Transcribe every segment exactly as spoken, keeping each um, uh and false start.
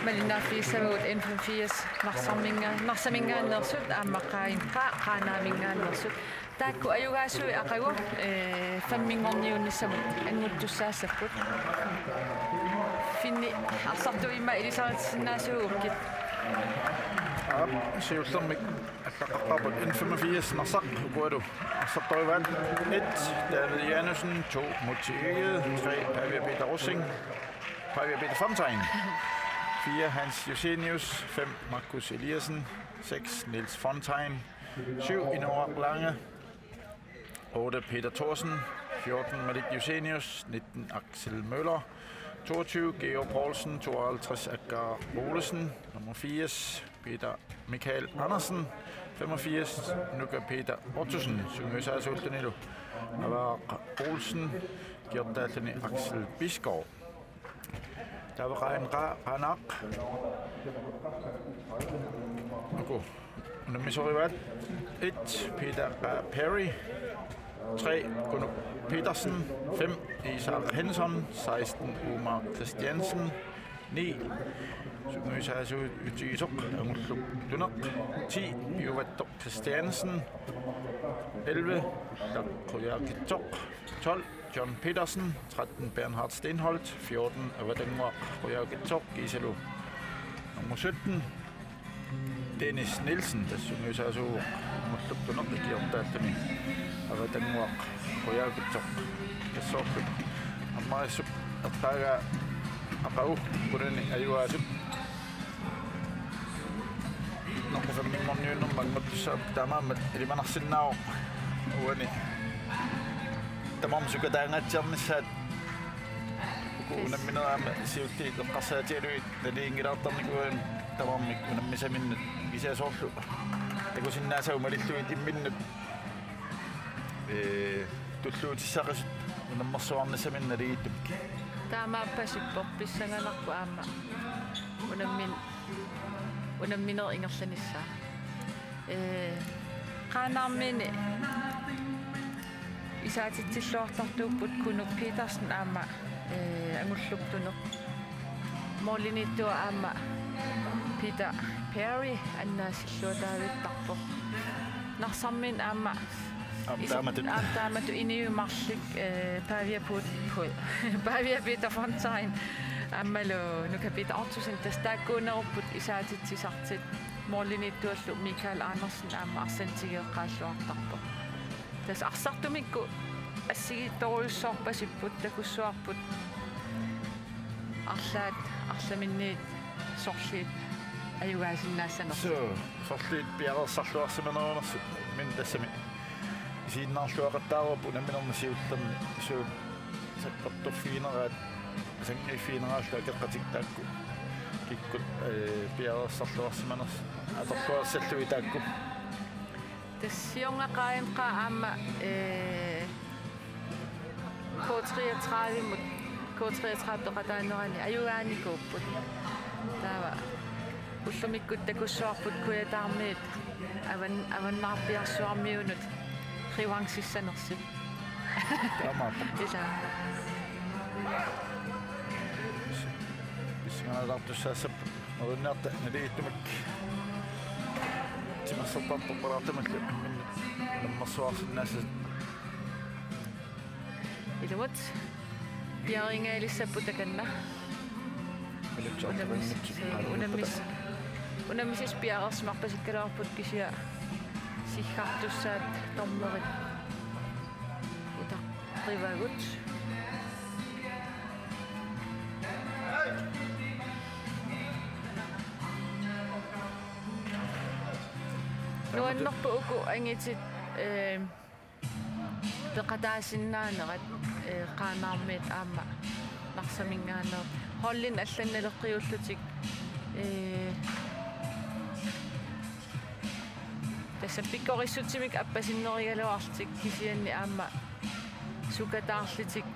Malinnaaffigissavagut N femogfirs Narsarminnga-, Narsaminngaanneersut aamma Qaa-, Qaa-, Qaanaaminngaanneersut. Taakku ajugaasuit aqagu, eh, femminngorniunnissamut annguttussaassapput. Finni arsartuimma ilisarisinnaasuugukkit. Aap, siullermik allaqqaqqaarput N femogfirs Narsaq, ukualu arsartorivaat: et, David Janussen, to, Mutsi Egede, tre, Pavia Peter Rosing, Pavia Peter Fontain, fire, Hans Josenius, fem, Markus Eliassen, seks, Niels Fontain, syv, Inoa Lange, otte, Peter Thorsen, fjorten, Malik Josenius, nitten, Axel Møller, toogtyve, Georg Poulsen, tooghalvtreds, Akar Olesen, nummer firs, Peter Michael Andersen, femogfirs, Nuka Peter Ottosen, sungiusaasuullunilu Avaaq Olsen, ikiortaalluni Axel Bisgaard. Taava Qaanaaq, Qa-, Qaanaaq. Uku unammisorivaat: et, Peter Perry, tre, Kuno Petersen, fem, Isak Henson, seksten, Omar Christiansen, ni, sungiusaasuutigisoq Angullup Tuneq, ti, Piuvattoq Christiansen, elleve, Ullaq Qujaukitsoq, tolv, John Petersen, tretten, Bernhard Steenholdt, fjorten, Avatannguaq Qujaukitsoq, kiisalu nummer sytten, Dennis Nielsen, tassa sungiusaasuuvoq Angullup Tuneq, ikiortaalluni Avatannguaq Qujaukitsoq. Tassa soorlu ammarissuk eqqaagaa aqagu, ukunani ajugaasut. Narsaq femminngorniunnermik annguttussaapput, taamaammat ilimanarsinnaavoq uani tamarmik sukataangaatsiarnissaat. Uku unamminerit aamma siulliit eqqarsaatigalugit naliginngilaartarnikuugamik tamarmik unammisaminnut, kisianni soorlu takusinnaasavut malillugit imminnut, ee, tulluutissaqisut unammersuarnissaminnut naligiittumik. Taamaappasippoq, pissanganarpoq aamma unammin-, unamminerit ingerlanissaat. Ee, Qaanaarmiini isaatitsilluartartuupput Kuno Petersen aamma, ee, Angullup Tuneq. Målimiittuaq aamma Peter Perry annaasilluataavittarpoq. Narsarmiit aamma Aamma is-, taamatut. Aamma taamatut inuit marluk, eh, Pavia Put-, Put-, Pavia Peter Fontain aammalu Nuka Peter Ottosen, tassa taakkuunerupput isaatitsisartut. Målimiittuallu Michael Andersen aamma arsaq tigeqqaalluartarpoq. Tassa arsartumikkut assigiittorujussuarpasipput, takussuarput arlaat arlaminniit sorliit ajugaasinnaassanersut. Suu, sorliit piareersarluarsimanerunersut, min tassami isiginnaarluaqattaareerput unamminermi siullermi, suu, sakkortuuffigineraat, sanngiiffigineraallu akeqatik taakku kikkut, ee, piareersarluarsimanersut atorluassallugit taakku. Tassa siorna Qaanaaq aamma, ee, K treogtredive-mut, K treogtredive peqataanerani ajugaanikuupput. Taava ullumikkut takussuarput Kujataarmiut avan-, Avannaarpiarsuarmiunut revanchissanersut. Taamaappoq. Ilaa. Pissanganartussaassapput. Neriunniarta naligiittumik timersortarpoq palaartamallu unammersuarsinnaassasut. Ilumut piareeringajalassapput takanna. Minutsi Unammis-, arfineq-, unammis-, unammisut piareersimarpasikkaluarput, kisianni siggartussaat dommerit utaqqivagut. Nuannerpoq uku angutit, eh, peqataasinnaanerat, eh, Qaanaarmiit aamma Narsaminngaanneersut. Holdit allat naleqqiullutik, eh, tassa pikkorissutsimik appasinnerigaluarlutik, kisianni aamma sukataarlutik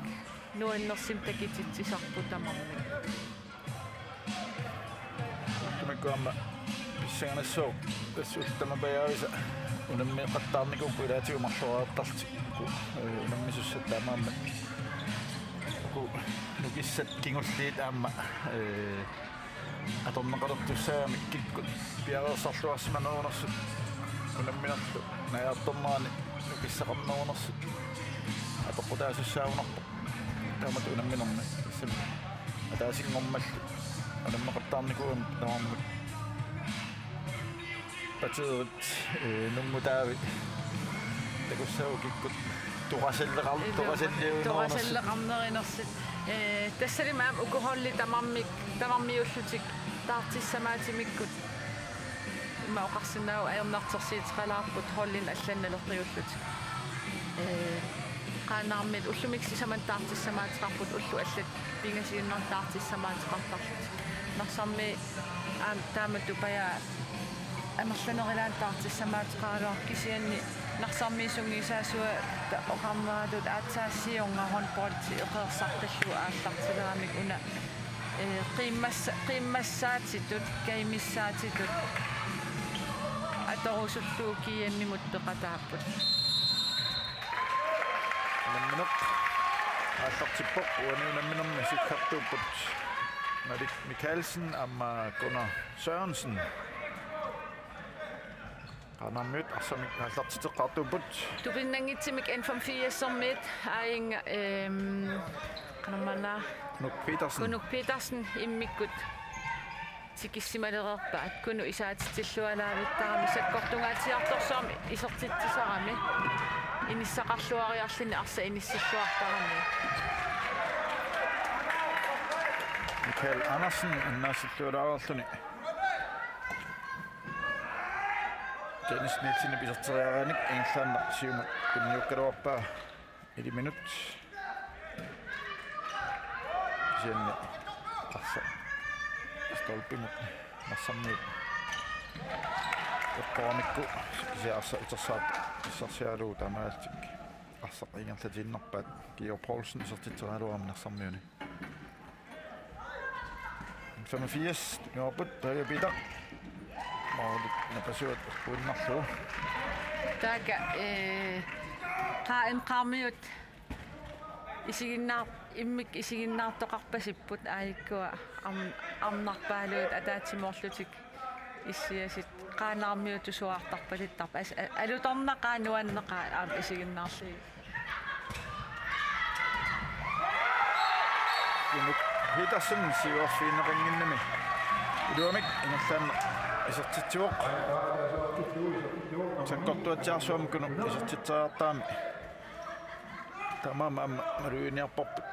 nuannersumik takutitsisarput tamarmik. Ullumikkut aamma pissanganassaaq, tassa ullut tamakkiisumik unammeqattaarnikuupput ilaatigut marloriartarlutik, uku, eh, unammisussat taamaammat. Uku nukissat kingulliit aamma, eh, Atorneqalertussaagami kikkut piareersarluarsimanerunersut unamminerlu najartornerani nukissaqarnerunersut apeqqutaasussaanngorpoq taamatut unamminermi. Tassami ataasinngormalli unammeqattaarnikuugami tamarmik. Partiit, eh, Nungu Taavi takussaavoq kikkut toqasalleqar-, toqasalliunerunersut. Toqasalleqarnerinersut. Eh, tassanilu aamma uku holdit tamarmik, tamarmiullutik taartissamaatsimikkut. Ima oqarsinnaavoq ajornartorsiuteqalaarput holdinik allanut naleqqiullutik. Eh, Qaanaarmiut ullumikkut sisamat taartissamaateqarput, ullut allat pingasuinnarmik taartissamaateqartarlutik. Narsarmiut aamma taamatut paja amerlanerulaannik taartissamaateqaraluarput, kisianni Narsarmiut sungiusaasuata oqarneratut aatsaat siorna håndboldi eqeersartallugu aallartileramik una, eh, qiimmassa-, qiimmassaatitut, kaimissaatitut atorusullugu G M-imut peqataapput. Unammineq aallartippoq, uani unamminermi sikkartuupput Malik Mikkelsen aamma Gunnar Sørensen. Qaanaarmiut arsamik aallartitseqqaartuupput. Tupinnanngitsumik N femogfirsermiut aajunga, ehm, qanormaanna? Kunuk Petersen. Kunuk Petersen immikkut tikissimalereerpaa. Kunuk isaatitsillualaavittarami sakkortungaatsiartorsuarmik isertitsisarami. Inissaqarluariarluni arsaq inissilluartarami. Michael Andersen annaasillualaarluni. Dennis Nielsenip iserteriaraanni ingerlaannaq siumut tunniukkaluarpaa. Elleve minut. Kisianni arsaq stolpimut Narsarmiut eqqoramikku, kisianni arsaq itersaarpoq, itersaarlugu taamaalillutik arsaq ingerlatiinnarpaat. Georg Poulsen isertitseriaraluarami Narsarmiuni. Femogfirs, nuorput, Pavia Peter. Mål, napasuat, uinnarlugu. Taakku, eh, Q N Q-miut isiginnaar-, immikkut isiginnaartoqarpasipput aajukkua arn-, arnarpaaluit ataatsimoorlutik issiasut Qaanaarmiut tusuartarpaluttarput. As-, a-, alutornaqaaq nuanneqaaq aamma isiginnaarlugit. Kunuk Petersen siuarfigineqannginnami iluamik ingerlaannaq isertitsivoq. Sakkortuatsiarsuarmik Kunuk isertitseriartarami. Taamaammat aamma maluginiarparput.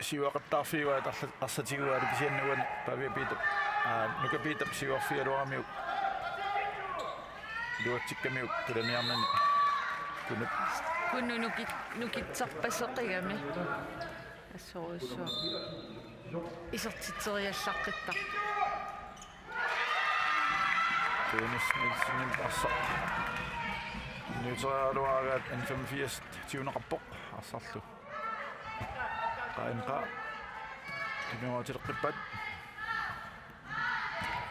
Siuaqattaarfigivaat arla-, arsaq tiguaat kisianni uani Pavia Peter. Aa, Nuka Peter siuarfigaluaramiuk. Iluatsikkamiuk tulaniarnani. Kunuk. Kunuk nuki-, nukitserpaseqigami. Assorujussuaq. Isertitseriallaqqittarpoq. Dennis Nielsenip arsaq tunniuteriaraluaraat N femogfirs tiguneqarpoq arsarlu. Q N Q. Tunniutileqqippaat.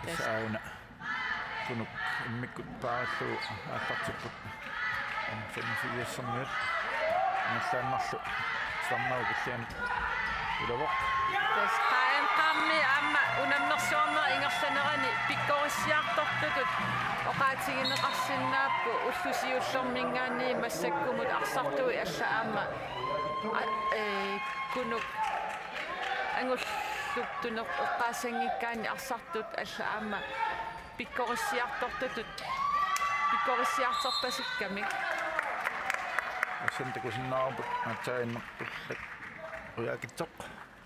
Tassa aajuna. Kunuk immikkut paarillugu aallartipput. N femogfirsermiut. Ingerlaannarlu. Titarnagu killiani. Ulavoq. Tassa Q N Q-mi aamma unammersuarnerup ingerlanerani pikkorissiartortutut oqaatigineqarsinnaapput ullut siullermiingaanniit massakkumut arsartui alla aamma. A-, ee, Kunuk angullup tuneq eqqaassanngikkaanni arsartut alla aamma pikkorissiartortutut pikkorissiartorpasikkamik. Assut takusinnaavarput aatsaannguaq ullak ujaakitsoq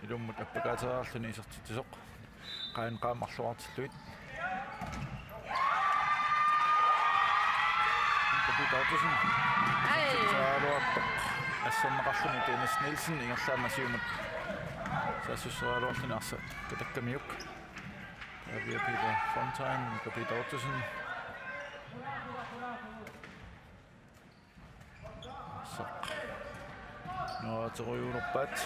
ilummut appakaateriarluni isertitsisoq. Q N Q-mi marluartillugit. Peter Ottosen. Ai. Isertitseriaraluartoq. Asserneqarluni Dennis Nielsen ingerlaannaq siumut. Saassusseriaraluarluni arsaq katakkamiuk. Pavia Peter Fontain, Peter Ottosen. Arsaq. Nuaterujuulerpaat.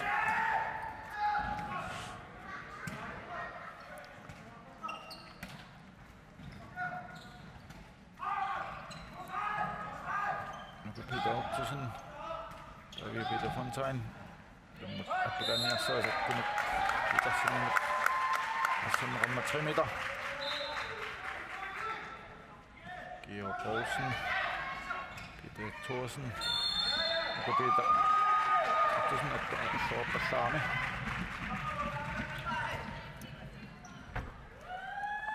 Nuka Peter Ottosen. Pavia Peter Fontain. Ilummut appakaanniarsarisoq Kunuk Petersenimut. Assanneqarmat tre meter. Georg Poulsen. Peter Thorsen. Nuka Peter Ottosen, attu-, attuarpallaarami.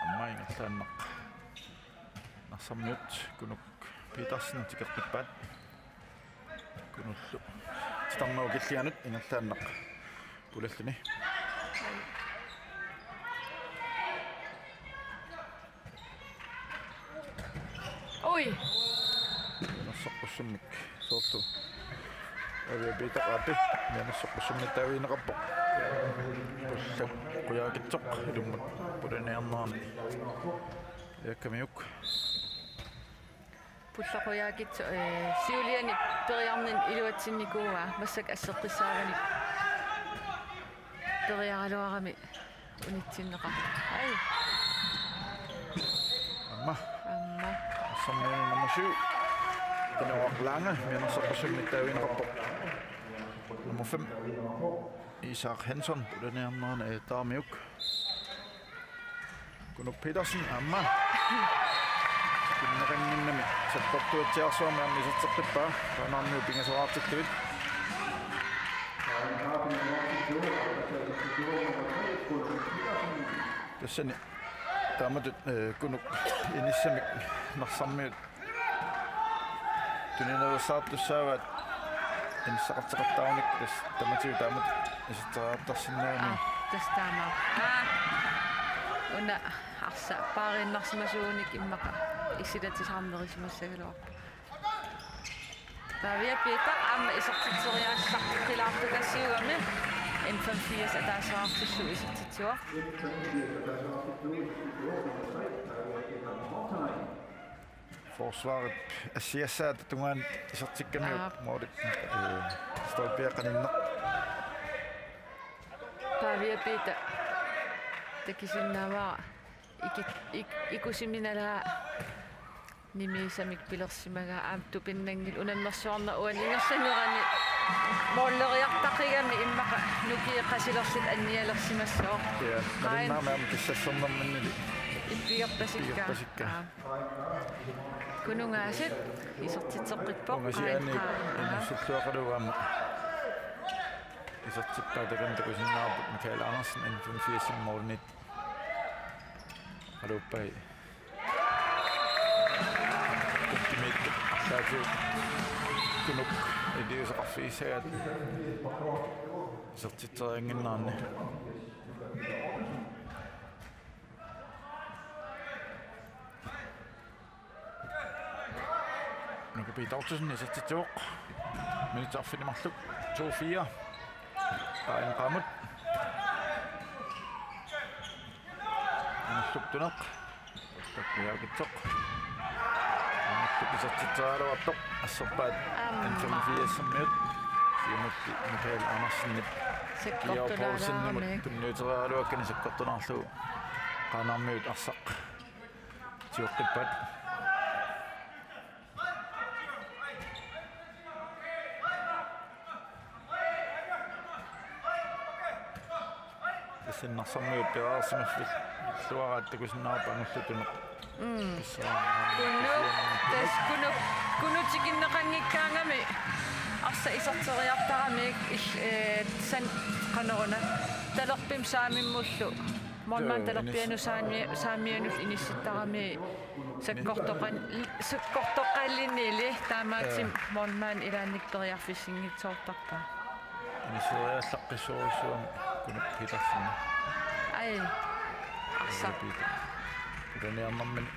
Aamma ingerlaannaq Narsarmiut Kunuk Petersen tikeqqippaat. Kunullu titarnerup killinganut ingerlaannaq pulalluni. Ui. Mianersoqqussummik soorlu. Avia Peter Api mianersoqqussummik taavigineqarpoq. Pulla qujaakitsoq ilummut pulaniarnerani. Jakkamiuk. Pulla qujaakitsoq, eh, siuliani periarnini iluatsinnikuuaa, massakkut asseqqissaarani periaraluarami unitsinneqarpoq. Ai. Aamma. Aamma. Narsarmiuni nummer syv. Inoaq Lange, mianersoqqussummik taavigineqarpoq. Nummer fem. Isak Hansson, pulaniarnerani ajattaaramiuk. Kunuk Petersen, aamma. Kinneqanginnami sakkortuatsiarsuarmi aamma iserteqqippaa, Qaanaarmiut pingasoraartillugit. Tassani taamatut, eh, Kunuk inissamik Narsarmiut tunineersaartussaavaat inissaqartoqartarunik, tassa tamatigut taamatut iserteriartarsinnaanani. Aa, tassa taama. Aa. Una arsaq paariinnarsimasuunik immaqa issilatsisaarnerisimassagaluarpoq. Pavia Peter aamma isertitseriaasaqqilaartukassiugami N femogfirs ataaseqartillugu isertitsivoq. Forsvarip assiassaata tungaanut isertikkamiuk. Aap. Målip, eh, stolpia qaninneq. Pavia Peter takusinnaavara iki-, ik-, ikusiminalaa nimiisamik pilersimagaa aamma tupinnanngilaq unammersuarneq uani ingerlanerani måleriartaqigami immaqa nukiit qasilerlutik annialersimassooq. Ja, Qain- malunnarmi aamma kissassornerminnili ippigerpasikkaa. Ippigerpasikkaa. Aap. Kunungaasiit isertitseqqippoq. Ungasiaani Qain-, Qain-, inissulluaqaluugaama. Isertippaat takanna takusinnaavarput Michael Andersen N femogfirs målimiit. Qaluuppai. Kimiit arlaatigut Kunuk iliuuseqarfigissagaat isertitseriannginneranni. Nuka Peter Ottosen isertitsivoq. Minutsit arfineq-marluk to fire. Qain qaamut. Amerluk tuneq. Takkujaakitsoq. Amerluk isertitseriaraluartoq. Assorpaat. Aamma. N femogfirsimiut. Siumut Michael Andersenip. Sakkortulaaraluarami. Georg Poulsenimut tunniuteriaraluakkani sakkortunaarlugu. Qaanaarmiut arsaq. Tioqqippaat. Tassani Narsarmiut piareersimaffilluaraat takusinnaavarput angullutuneq. Mm. Tassa. Kunuk, tassa Kunuk, Kunuk tikinneqanngikkaangami arsaq iserteriartarami il-, eh, san qanoruna. Talerpimik saamimmullu. Målmand. Joo, talerpianut inis- saami-, saamianut inissittarami sakkortoqan-, sakkortoqallinili taamaattumik. Joo. Målmand ilaanni periarfissinngitsoortarpaa. Iniseriallaqqissorujussuugami Kunuk Petersen. Ai. Arsaq. Peter. Pulaniarnermini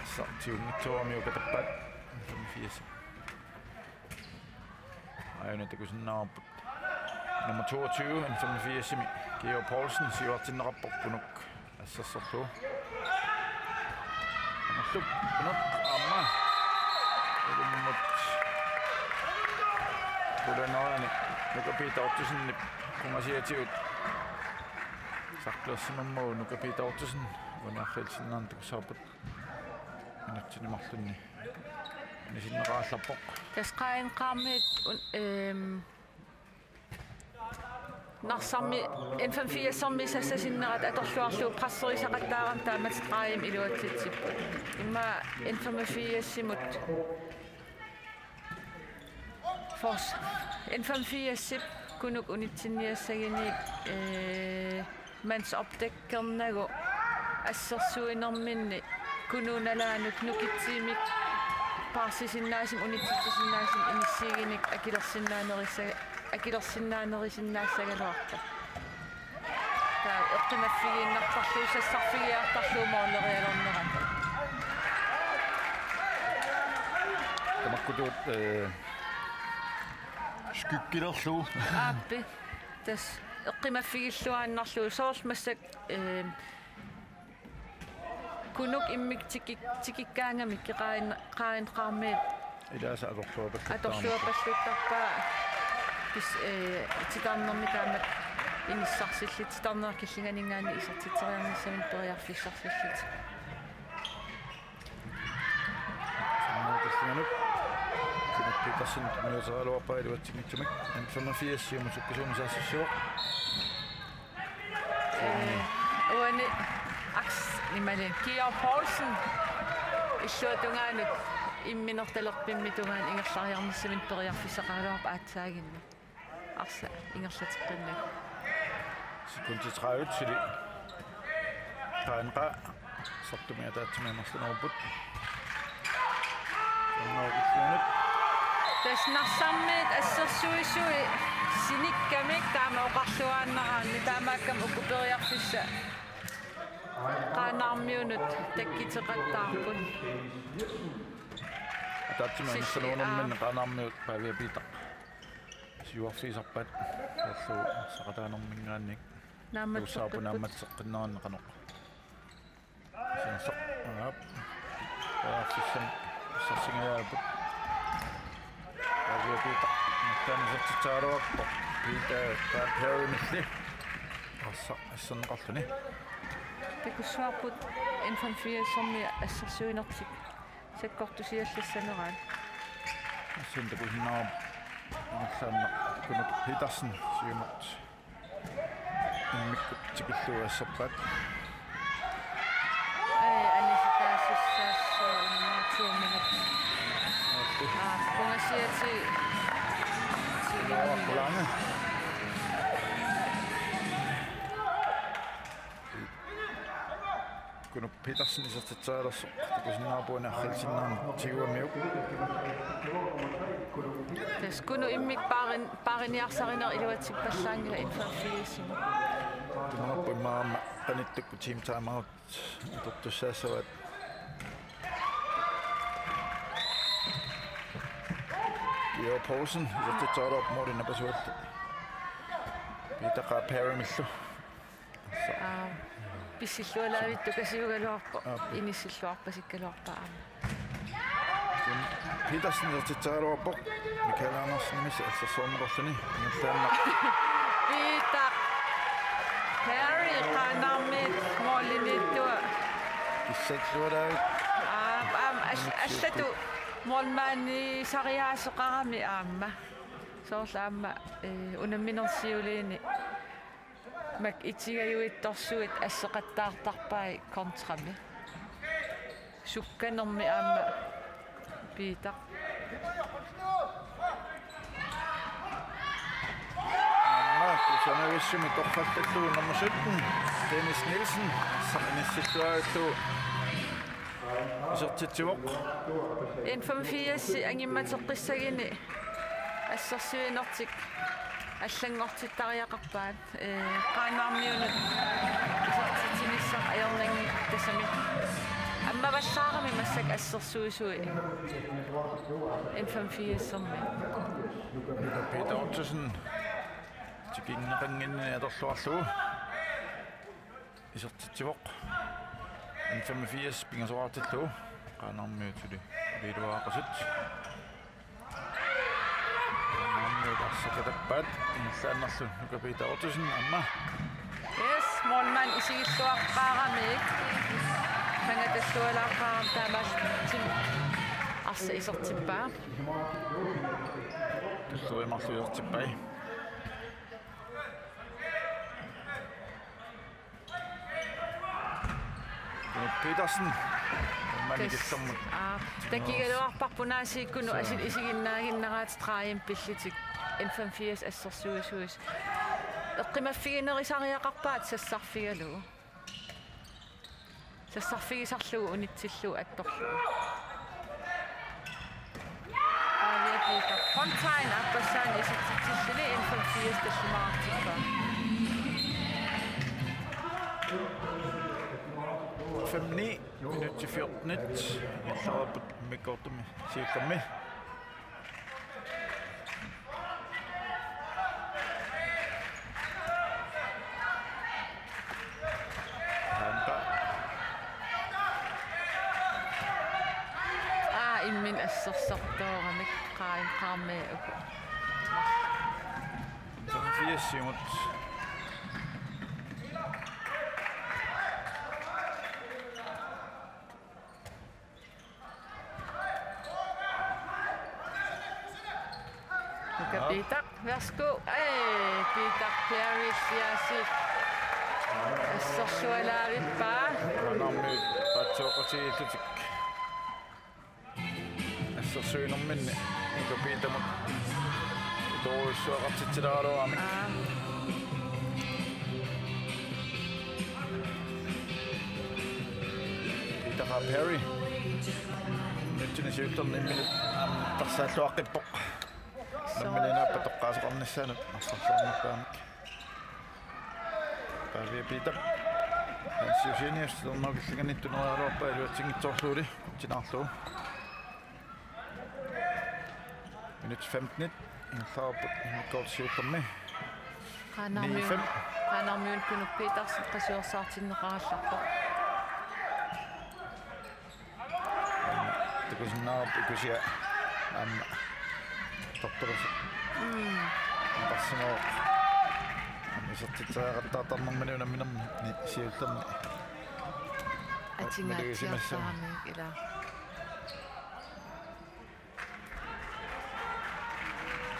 arsaq tiunngitsoorami uka tappaat. N femogfirs. Aajuna takusinnaavarput. Nummer toogtyve, N femogfirsimi, Georg Poulsen, siuartinneqarpoq Kunuk assersorlugu. Amerluk, Kunuk, aamma. Ilummut. Pulanerani, Nuka Peter Ottosenip qungasiatigut. Saqqilersimammagu Nuka Peter Ottosen, uani arriilsinnaanut takussavarput. Minutsini marlunni. Inisinneqarallarpoq. Tassa Qain qaammiut un-, ehm, Narsarmi N-femogfirsermi sassarsinerat atorluarlugu presserisaqattaarami taamatut Qaajimi iluatsitsipput. Immaqa N-femogfirsimut Fors. N-femogfirsip Kunuk unitsinniassagini, eh, mandsopdækkernagu assersuinerminni Kunuup nalaanut nukittuumik paarsisinnaasumik unitsitsisinnaasumik inissiiginik akilersinnaanerissa-, akilersinnaanerisinnaasagaluarpoq. Taava eqqumaffigiinnartarlugu sassarfigiartarlugu målerialernerata. Tamakkutut, eh, skyggilerlugu. Aappi. Tassa eqqumaffigilluinnarlugu soorlu massakkut, eh, Kunuk immikkut tikik-, tikikkaangamikku Qaa-, Qaaneqarmiut. Ilaasa atorluarpalluttaarpaa. Atorluarpalluttaarpaa. Pis-, eh, titarnermik taamatut inissarsillutik, titarnerit killinganinngaanniit isertitseriarnissaminnik periarfissarsillutik. Titarnerit killinganut. Kunuk Petersen tunniuteriaraluarpaa iluatsinngitsumik. N-femogfirs siumut sukkasuumik saassussivoq. Eh, uani Aks-, imaluunniit Georg Poulsen illuatungaanut imminertalerpimmik tungaanut ingerlariarnissaminnik periarfissaqaraluarpoq aatsaaginnaq. Arsaq ingerlateqqinnagu. Sekundit tredive suli. Qaaneq. Sartumik ataatsimik amerlanerupput. Tassa Narsarmiut assersuisui sinikkamik taama oqarluaannaraanni taamaakkami uku periarfissat Qaanaarmiunut takkuteqattaarput. Ataatsimik amerlanerunerminni Qaanaarmiut Pavia Piitaq siuarfigisarpaat, soorlu arsaqataanerminngaanniit. Naammatseqqippoq. Uussaarput naammatseqqinneranni qanoq. Sinersoq. Aap. Periarfissamik sassingajaapput. Pavia Piitaq. Mattaan isertitseraluarpoq. Piitaq Perrimilli. Arsaq asserneqarluni. Takussuarput N-femogfirsermi assersuinertik sakkortusiallassaneraat. Assin takusinnaavarput ingerlaannaq Kunuk Petersen siumut immikkut tikillugu asserpaat. Ai, anisitaasussaassuunga two minutes. Aappi. Aa, qungasiati. Aappi, Lange. Kunuk Petersen isertitserialersoq takusinnaavarput una arriilsinnaanut tiguamiuk. Tassa Kunuk immikkut paarin-, paariniarsarineq iluatsippallaanngilaq N-femogfirsimut. Tumaappu immaqa qanittukkut team timeout atortussaassavaat. Georg Poulsen isertitserialuarpoq måli napasuallu. Piitaq Perrimillu. Aa, pissillualaavittoq kasiugaluarpoq. Aap. Inissilluarpasikkaluarpaa aamma. Petersen isertitserialuarpoq. Michael Andersen imissi assersuunneqarluni. Ingerlaannaq. Piitaq Perry Qaanaarmiut målimiittua. Pissillualaavik. Aa, aamma al-, allatut målmandiisariaasoqarami aamma. Soorlu aamma, eh, unamminersiuliini. Makku itigajuittorsuit asseqattaartarpai kontrami. Sukkanermi aamma Piitaq. Aamma kusanavissumik torrallallugu nummer sytten, Dennis Nielsen, saqqummiussilluarlugu. Isertitsivoq. N-femogfirs angimmateqqissaguni assersuinertik allanngortittariaqarpaat, eh, Qaanaarmiunut isertitsinissaq ajornanngilaq tassami. Ammavallaarami massakkut assersuisui N-femogfirsermi. Peter Ottosen tikinneqannginninni atorluarlugu. Isertitsivoq. N-femogfirs pingasoqartillugu. Qaanaarmiut suli iliuaaqasut. Qaanaarmiut arsaq katappaat. Ingerlaannarlu Nuka Peter Ottosen aamma. Yes, målmand isigilluaqqaaramik. Qangatillualaarpaam taamaattumik arsaq isertippaa. Tulleriiaarlugu isertippai. Petersen. Manikissamut. Aa, takigaluarparput aasiit Kunup asit isiginnaaginnaraat stregen pillutik. N femogfirs assersuisuis. Eqqumaffiginerisariaqarpaat sassarfigalugu. Sassarfigisarlugu unitsillugu attorlugu. Pavia Peter Fontain aappassaani isertitsilluni N femogfirs tallimaartippaa. Fem ni, minutsit fjorten, ingerlareerput immikkoortumi siullermi. Aa, imminut assersortooramik qaim qaammi uku. Femogfirs-imut. Nuka Peter, værsgo. Ej, Peter Perry, Siasi. Assersualaavippaa. Qanormi paatsoqatigiillutik. Assersuinerminni Nuka Petermut. Toorsuaqartitsilaaraluarami. Aa. Peter Perry. Nutini siullerni imminut tarsaalluaqqippoq. Nammineq naappa toqqaasoqarnissaanut arsarluarnerpaamik. Pavia Peter. Hans Josenius, silernaakillinganiittuneraaluarpaa iluatsinngitsoorlugulu. Tinaarlugu. Minut femten. Ingerlareerput immikkoortut siullermi. Qanormiu-, ni fem. Qanormiunut Kunup Petersen qasuersaartinneqarallarpoq. Takusinnaavarput ikusia aamma tortorus. Mm. Antarsimooq. Aamma isertitseriaqattaartarnermini unamminermi siullerni. Atsingatsiartarami ila.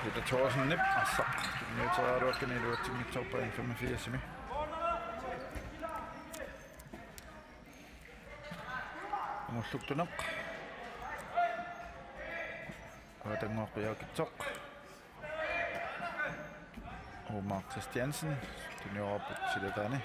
Peter Thorsenip arsaq. Niuterialuakkani iluatsinngitsoorpaa N femogfirsimi. Ungulluktuneq. Avatanguaq Qujaukitsoq. Omar Christiansen. Tunniupput silataani.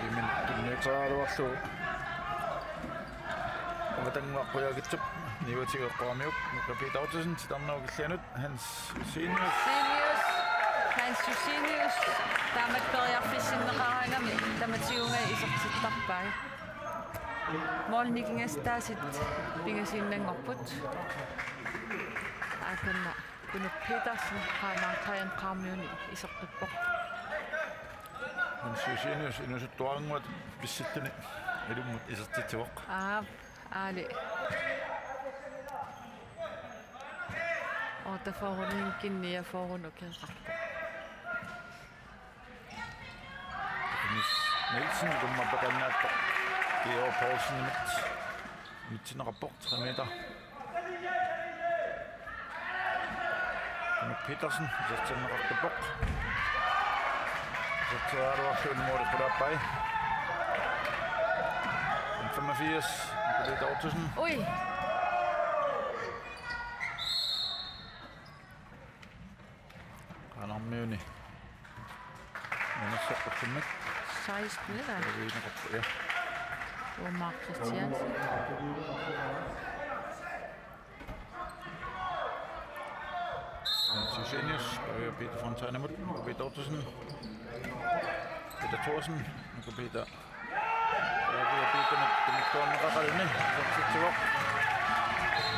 Imminut tunniuteriaraluarlugu. Avatanguaq Qujaukitsoq, niuatigut eqqoramiuk, Nuka Peter Ottosen, titarnerup killianut, Hans Josenius. Josenius, Hans Josenius, taamatut periarfissinneqaraangami, tamatigut isertittarpai. Målip nikingassutaasoq pingasuinnanngorput. Aakanna Kunup Petersen, qaanaartaajan qaammiuni iseqqippoq. Hans Josenius inuusuttuarannguaq pissilluni ilummut isertitsivoq. Aap, aali. Otteogfyrrenik niogfyrrenik ukiaqarpoq. Dennis Nielsen, kumma peqannaattoq. Georg Poulsenimit. Mitsinneqarpoq, tre meter. Kunup Petersen, isertinneqartuppoq. Iserteraluarlugu måli qulaappai. N femogfirs, Nikolai Dorthusen. Ui. Qanormiuni. Minutsit qullummik. Seksten, eller? Ja, vi er nok op, ja. Omar Christiansen. Josenius, Peter Fontanemut, Peter Ottosen. Peter Thorsen, Peter Peter Peter Petermut tunniuteqarluni, isertitsivoq.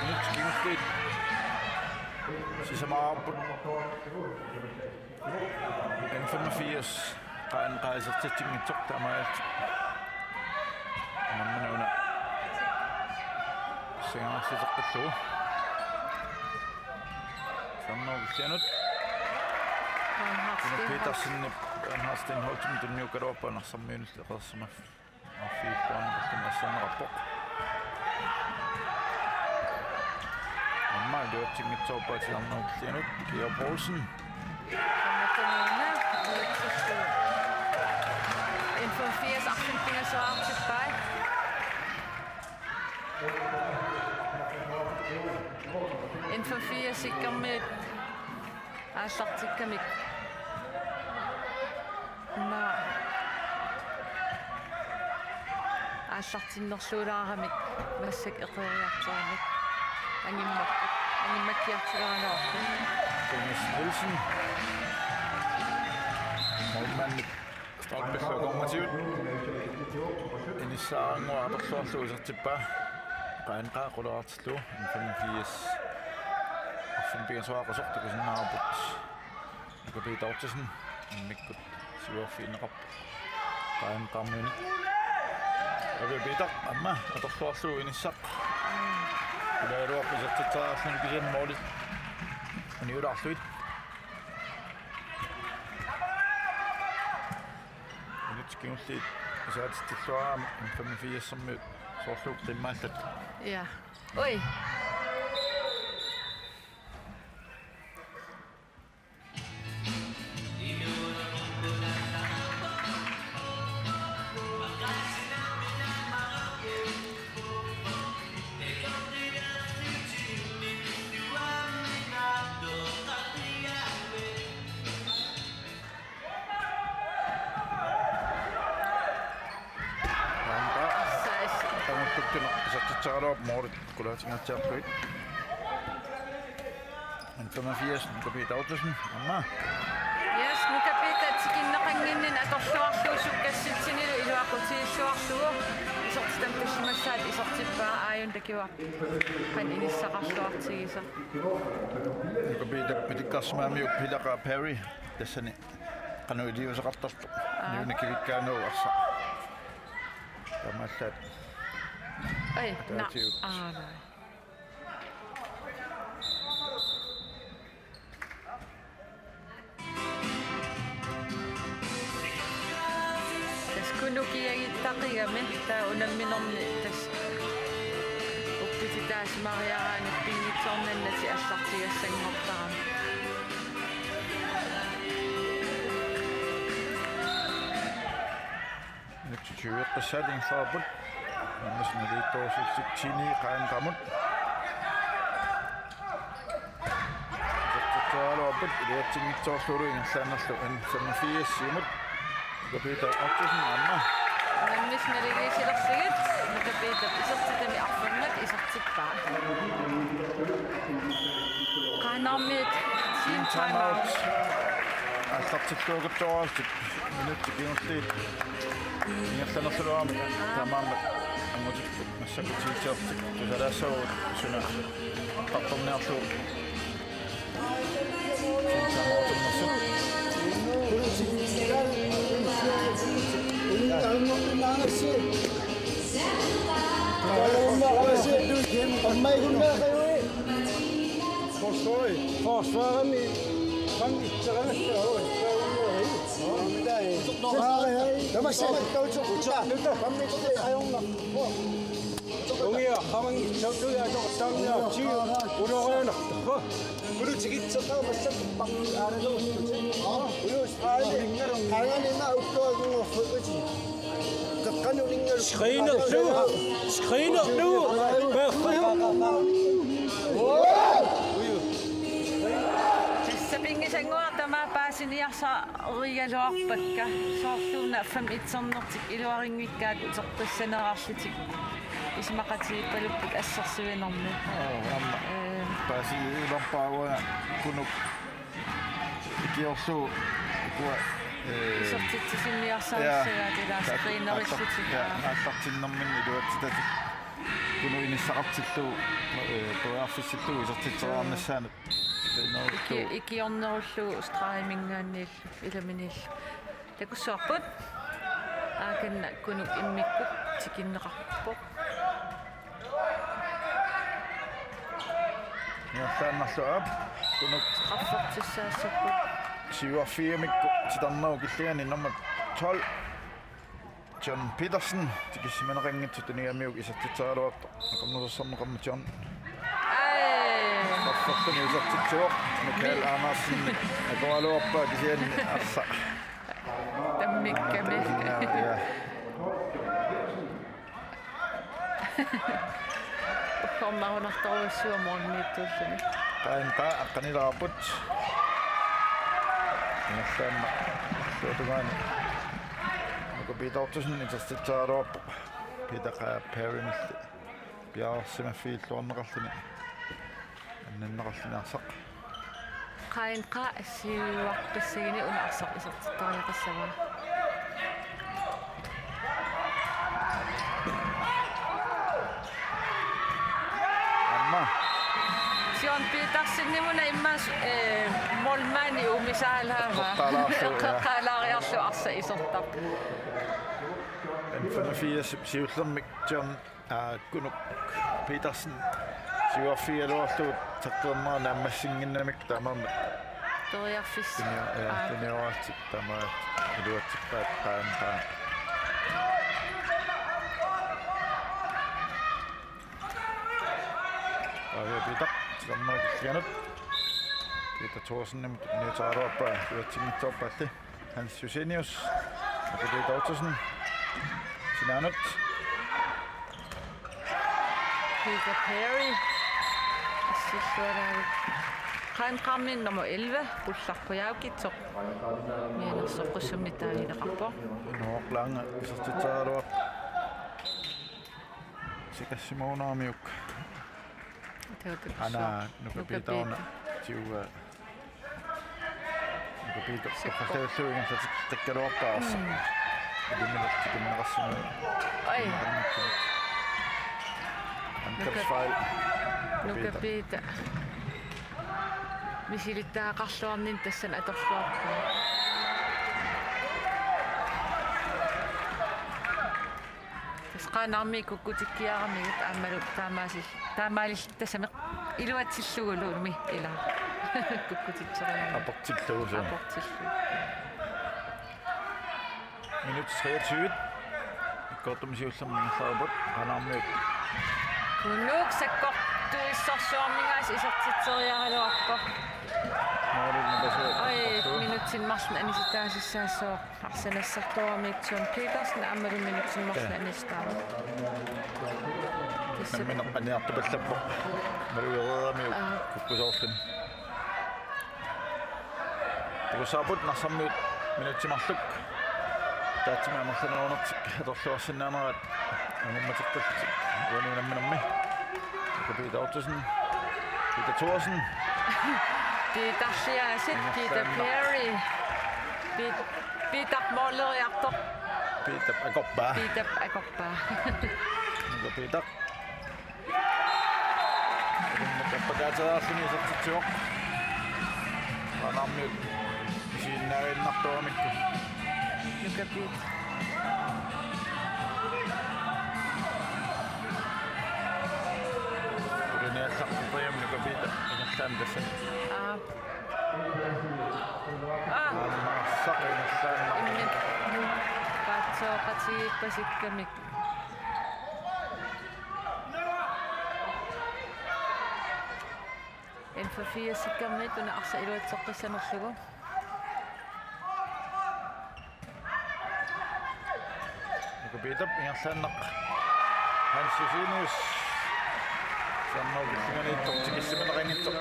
Minutsit kingulliit sisamaapput. N femogfirs, qaa-, qaa isertitsinngitsoq taamaalillutik. Nammineq una. Singaarsiseqqillugu. Sanno killianut. Bernhard Kunup Stenholt. Petersenip Bernhard Stenholtimut tunniukkaluarpaa arsarmiunut eqeersimaffik. Arfiippuarneqartumi asserneqarpoq. Aamma iluatsinngitsoorpaa titarnerup killianut, Georg Poulsen. Aamma tamanna iluatsissuup. N femogfirs arfineq pingasoraartippai. N femogfirs-ikkormiut aallartikkamik. Aamma aallartinnerluulaaramik massakkut eqeeriartormata angimmakkut, angimmakkiartilaaraluarput. Thomas Nielsen. Målmandip stolpillu akornatigut. Inissaarannguaq atorluarlugu isertippaa. Qaannaq quleraartillugu. N femogfirs. Arfineq-pingasoraaqasoq takusinnaavarput. Nuka Peter Ottesen immikkut siuarfigineqarpoq. Qaannaq qaammiunit. Nuka Peter aamma atorluarlugu inissaq. Qulaaluarpoq isertitseriarluni kisianni målit uniulaarlugit. Minutsit kingulliit isaatitsilluarami N femogfirs-ermiut soorlu qimmaallat. Ja. Oj. Aamma. Aamma. Taamaattumik isertitseriaraluarput målit qulaatingaatsiarlugit. N femogfirs, Nuka Peter Ottesen, aamma. Yes, Nuka Peter tikinneqannginninni atorluarlugu sukkassitsinilu iluaqutigilluarlugu. Isertitami tallimassaata isertippaa, aajuna takuarput qanoq inissaqarluartigisoq. Nuka Peter ilikkarsimagamiuk Pilaqaaq Perry, tassani qanoq iliuuseqartartoq. Aa. Niuna kivikkaangagu arsaq. Taamaallaat. Oj, na. Ataatigut. Aa, nej. Tassa Kunuk kiagittaqigami, taava unamminermi tassa uppititaasimariaraanni pinngitsoornannatik aallartigassanngortarami. Minutsit tyve-qqissaat ingerlareerput. Magnus Naliittoorsussip Tini Qaanngamut. Isertitseriaraluarput iluatsinngitsoorlugu ingerlaannarlu N femogfirs-imut. Nuka Peter Ottesen aamma. Magnus Naligiisilersigit, Nuka Peter isertitami arfermat isertippaa. Qaannarmiut team timeout. Aallartilluakutsooraartut. Minutsit kingulliit ingerlannerluarami taamaammat angutipput massakkut tiitsiartik tusalaassavagut suna aqqartorniarlugu. Forsvarimi fem-itseragassaavoq. Tamassi. Ungia, qamanngitsoorlugu atortaarniartigu ulorianartoq. Politikitseqaamassappa aanaluuttuti. Ulus aani. Aani ma ukkuagunngorfuuti. Qeqqanulingalu. Screenerlu. Screenerlu. Baffa. Tassa pinngitsoornguaq tamaat paasiniarsa- rigaluarpakka. Soorluuna fem-itsernertik iluarinngikkaat utertissanerarlutik isumaqatigiippalupput assersuinermi. Aa, aamma. Ee. Paasiilerpaa uanga Kunuk ikiorlugu ukua, ee, isertitsisiniarsarissagaat ilaa screenerillutik. Ja, aallartinnerminni iluatsitatik. Kunuk inissaqartillugu, ee, periarfissillugu isertitseriarnissaanut. Iki-, ikiornerullugu stregiminngaanniillu. Ilaminil. Takussuarput. Aakanna Kunuk immikkut tikinneqarpoq. Ingerlaannarlugu aap. Kunuk. Straffertissaassapput. Siuarfigamikku titarnerup killiani nummer tolv. John Petersen, tikissimaneqanngitsoq tunigamiuk isertitseriaraluartoq. Akornusersorneqarmat John. Ej. Arferluni isertitsivoq Michael Andersen, akoraluarpaa kisianni arsaq. Tammikkami. Ja. Uggormarunartorujussuaq målimiittuulluni. Qain qa aqqanilaarput. Ingerlaannaq. Suutugaani. Nuka Peter Ottosen isertitseraluarpoq. Peter Qaap Perrymilli piareersimaffigilluarneqarluni anninneqarluni arsaq. Qain qa siuaqqissaguni una arsaq isertittariaqassavaa. Aamma. John Petersenimuna immaqa, eh, målmandi umisaalaavaa. Eqqortalaarlugu, ja. Eqqortalaariarlugu arsaq isertarpoq. N femogfirs siullermik John Aa, Kunuk Petersen siuarfigigaluarlugu taqqernera naammassinnginnamikku taamaammat. Periarfissaq. Tunio-, ja, aa, tunioraatsit taamaat iluatsippaat qaammaa. Aa, ja, Peter, tilermut killilianut. Peter Thorsenimut tunniuteqaraluarpaa, iluatsinngitsoorpaalli. Hans Josenius. Peter Ottosen. Sinaanut. Peter Perry. Assilluaraagut. Qain qaammin nummer elleve, Pullarput Jaukitsoq. Mianersoqqussummik taanileqarpoq. Noorlaanga isertitseraluarpoq. Sikassimoonaamiuk. Takutuk. Ana, Nuka Peter. Nuka Peter una. Tiua. Nuka Peter. Sakko. Toqqartajallugu ingerlateqqikkaluarpaa arsaq. Mm. Iliminut tikinneqarsimavoq. Oj. Tikinneqarsimavoq. Nuka, Nuka Peter. Misilittagaqarluarnini tassani atorluarpaa. Tassa qaannarmik kukkutikkiaramigut aammalu taamaasil-, taamaalilluta tassami iluatsillugulumi ila. Kukkutitseriarami. Aportillugu suu. Aportillugu. Minut treogtyve. Isikkoortumik siullermik ingerlareerput, qaannarmiut. Kunuk sakkortuissorsuarminngaanniit isertitseriaraluarpoq. Målimi pasuut. Oj, minutsini marlunni anisitaasussaassaaq. Arsaq nassartooramiuk John Petersen aammalu minutsini marlunni, ja, anisitaasoq. Tassa. Nammineq aniartupallappoq. Malugereeramiuk. Aa. Kukkusoorluni. Takussavarput Narsarmiut minutsit marluk. Taatsimik amerlanerunertik atorluarsinnaaneraat angummateqqillutik uani unamminermi. Peter Ottosen. Peter Thorsen. Peter Siasit, Peter Perry. Pet-, Peter måleriartoq. Peter akorpaa. Peter akorpaa. Nuka Peter. Tappakaateriarluni isertitsivoq. Qaannarmiut isiginnaaginnartuaramikku. Nuka Peter. Tuliniallaqqeriarami Nuka Peter ingerlaannaq tassani. Aa. Aa. Aamma arsaq ingerlaannaq. Imminut. Paatsooqatigiippasikkamik. N femogfirsikkamit una arsaq iluatseqqissanerlugu. Nuka Peter ingerlaannaq. Hans Josenius. Sanna ukissimanittoq tikissimaleqanngitsoq.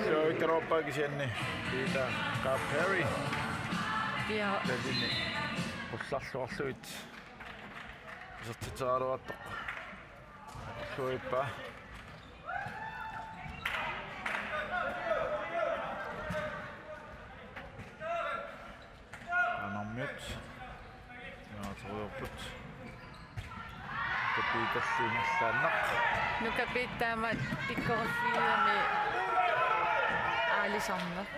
Illuavikkaluarpaa kisianni Peter Qaap Perry. Ja. Talini. Qullarluarlugit. Isertitseraluartoq. Atorluarpaa. Qaannarmiut. Imaattorujoorput. Nuka Peterli ingerlaannaq. Nuka Peter taama pikkoriffiami aalisarneq.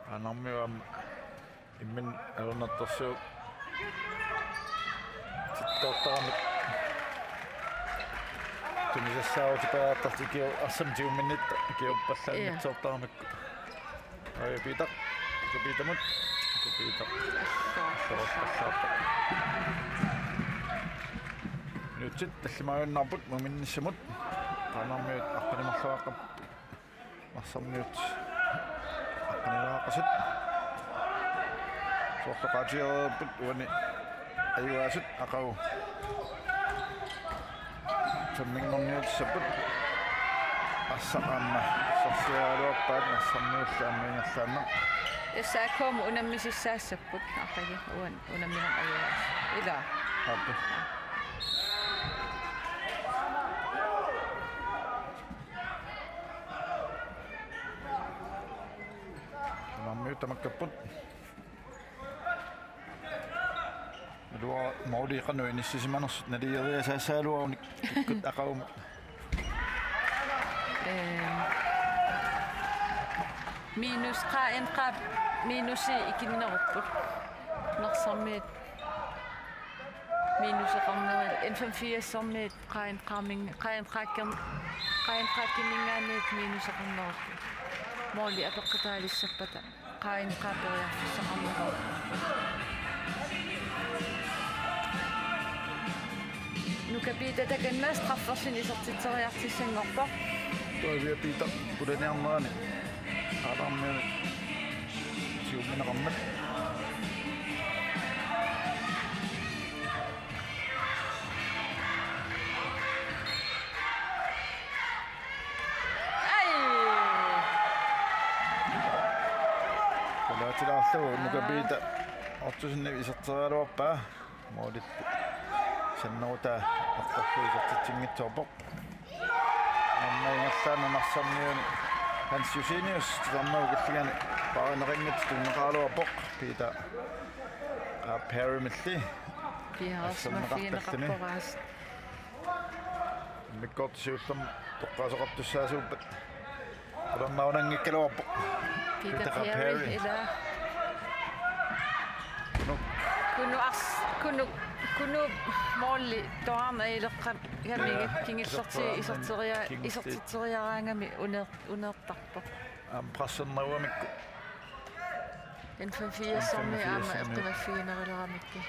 Qaannarmiut aamma imminut ajornartorsiut tittoortaramik. Tunisassaavoq tipajaartartik ikiu-, arsamik tigumminnitta ikiuppallaanngitsoortaramik. Oj, Peter. Nuka Petermut. Nuka Peter. Soorpallaarpoq. Minutsit tallimaajunnaarput muminnissamut. Qaanaarmiut aqqaneq-marluaqqat. Narsarmiut aqqanilaaqasut. Soorlu qaatigereerput uani ajugaasut aqagu femminngorniutissapput. Arsaq aamma sorsiaraluarpaat Narsarmiullu aamma ingerlaannaq. S A K-mut unammisissaassapput aqagu uani unammineq ajugaasut. Ilaa. Aappi. Qaanaarmiut tamakkerput. Naluara måli qanoq inissisimanersut naligiiassagaluarunik kikkut aqagumut. Ehm, minus Q N Q minusi ikinnerupput. Narsarmiut minuseqarneri, N femogfirs-ermiut Q N Q-min-, Q N Q-kin-, Q N Q-kinninngaanniit minuseqarnerupput. Måli apeqqutaalissappata Q N Q periarfissaqarnerupput. Nuka Piita takanna straffersinik isertitseriartissanngorpoq. Pavia Piita pulaniarnerani qaanaarmiunut siummineqarmat. Ai! Qulaatilaarlugu Nuka Piita Ottosenip iserteriaraluarpaa. Målip sannerutaa artorlugu isertitsinngitsoorpoq. Aamma ingerlaannaq Narsarmiuni Hans Josenius titarnerup killingani paarineqanngitsoq tunniukkaluarpoq. Piita Qa Perrymilli. Piareersimaffigineqarpoq aasiit. Immikkoortut siullermik toqqaasoqartussaasuuppat. Qularnaanngikkaluarpoq. Piita Piita Qa Perry, Perry. Ilaa. Kunuk. Kunuk ars-, Kunuk, Kunuk måli toraarneq ileqqamigit. Ilaa. Kingullertigut iserteria-, kingulliit. Isertitseriaraangami uneer-, uneertarpoq. Aamma pressernerugamikku. N femogfirs-ermiut aamma N femogfirs-ermiut eqqumaffigineruleramikkit.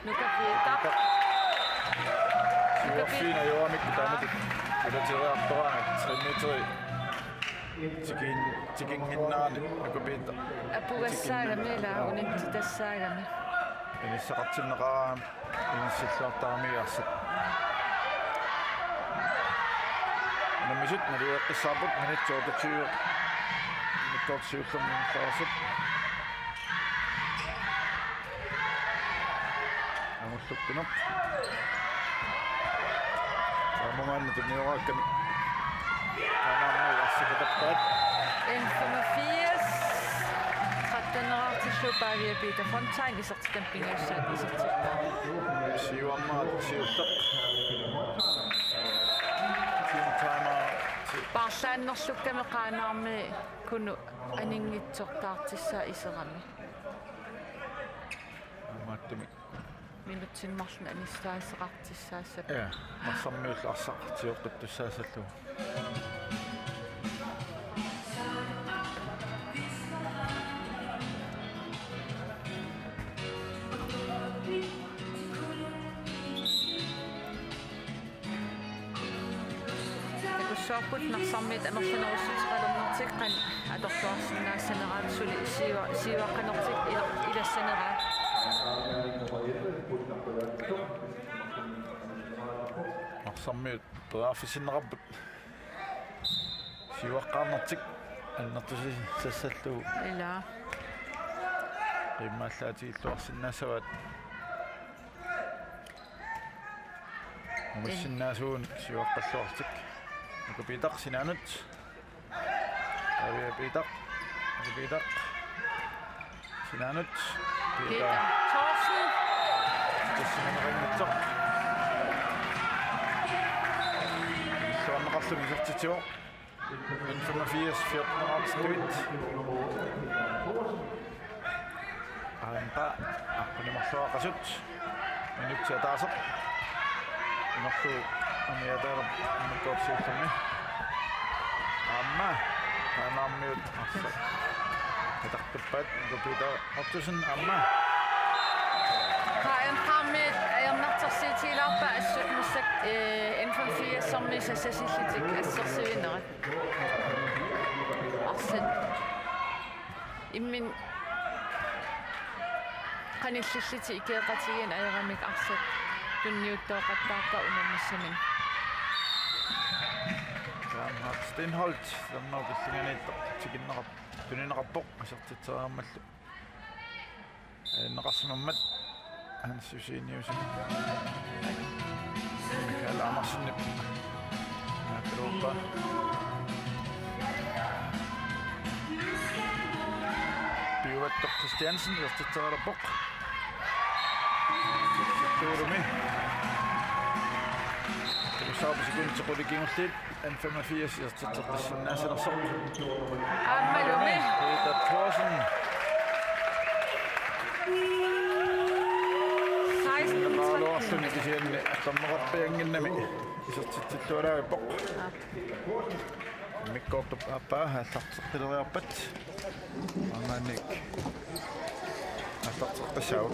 Nuka Piita. Nuka Piita. Siuarfiina ajoramikku taamatut. Aa. Ulateriartoraangat tre meteri. Tikin-, tikinnginnerani Nuka Piita. Apugassaagami ilaa, aa, unintitassaagami. Inissaqartinneqaraangat. Inissilluartaramiuk arsaq. Unammisut naligeqqissaarput minutsit otteogtyve. Minutsit siullermik ingerlareersut. Angullukkunaq. Taamaammat tunniukkakkami. Taamaammat arsaq katerpaat. N femogfirs. Trettenerartillugu Pavia Piita Fontain isertitami pingajussaat isertippaa. Siuarmaat siulleq. Team timeout. Paarlaannerlukkami Qaanaarmiut Kunuk aninngitsoq taartissaa iserami. Aammaattumik. Minutsini marlunni anissaasaqartussaassappat. Ja, Narsarmiullu arsaq sioqqittussaassallugu. Takussuarput Narsarmiut amerlanerussuteqalernertik qanoq atorluarsinnaassaneraat suli siua-, siuaqqanertik ila-, ilassaneraat. Narsarmiut periarfissinneqarput. Siuaqqaarnertik annertusissassallugu. Ilaa. Qiimmallaatigilluarsinnaassavaat. Umassinnaasuun siuaqqalluartik. Nuka Piitaq sinaanut. Pavia Piitaq. Nuka Piitaq. Sinaanut. Piita Thorsen. Tassani qaangiuttoq. Illuarneqarluni isertitsivoq. N femogfirs fjorten-erartittuit. Aamma aqqaneq-marluaqqasut. Minutsit ataaseq. Inorlu amiataalerpoq immikkoortoq siullermi. Aamma Qaanaarmiut arsaq katerpippaat, Nuka Piita Ottosen aamma. Q N Q Sammi sassasillutik assersuinerat. Arsaq. Imminut qanillillutik ikioqatigiinneq ajoramik arsaq tunniuttooqattaarpoq unammissamik. Bernhard Stenholt, tamanna killinganiittoq tikinneqarpoq, tunineqarpoq, isertitseriarmallu. Ajunneqarsimammat Hans Joseniusen. Michael Andersenip. Naappiluuppa. Piuvattoq Christiansen, isertitseriarpoq. Tuulumi. Tusaapa sekundit qulit kingulliit. N femogfirs isertitseqqissinnaassanersoq. Aammalumi. Peter Thorsen. Seksten tretten. Aammaluarluni kisianni atorneqarpiannginnami isertitsilluarpoq. Aap. Immikkoortup aappaa aallarteqqileriarpat. Aammaannik aallarteqqissaavoq.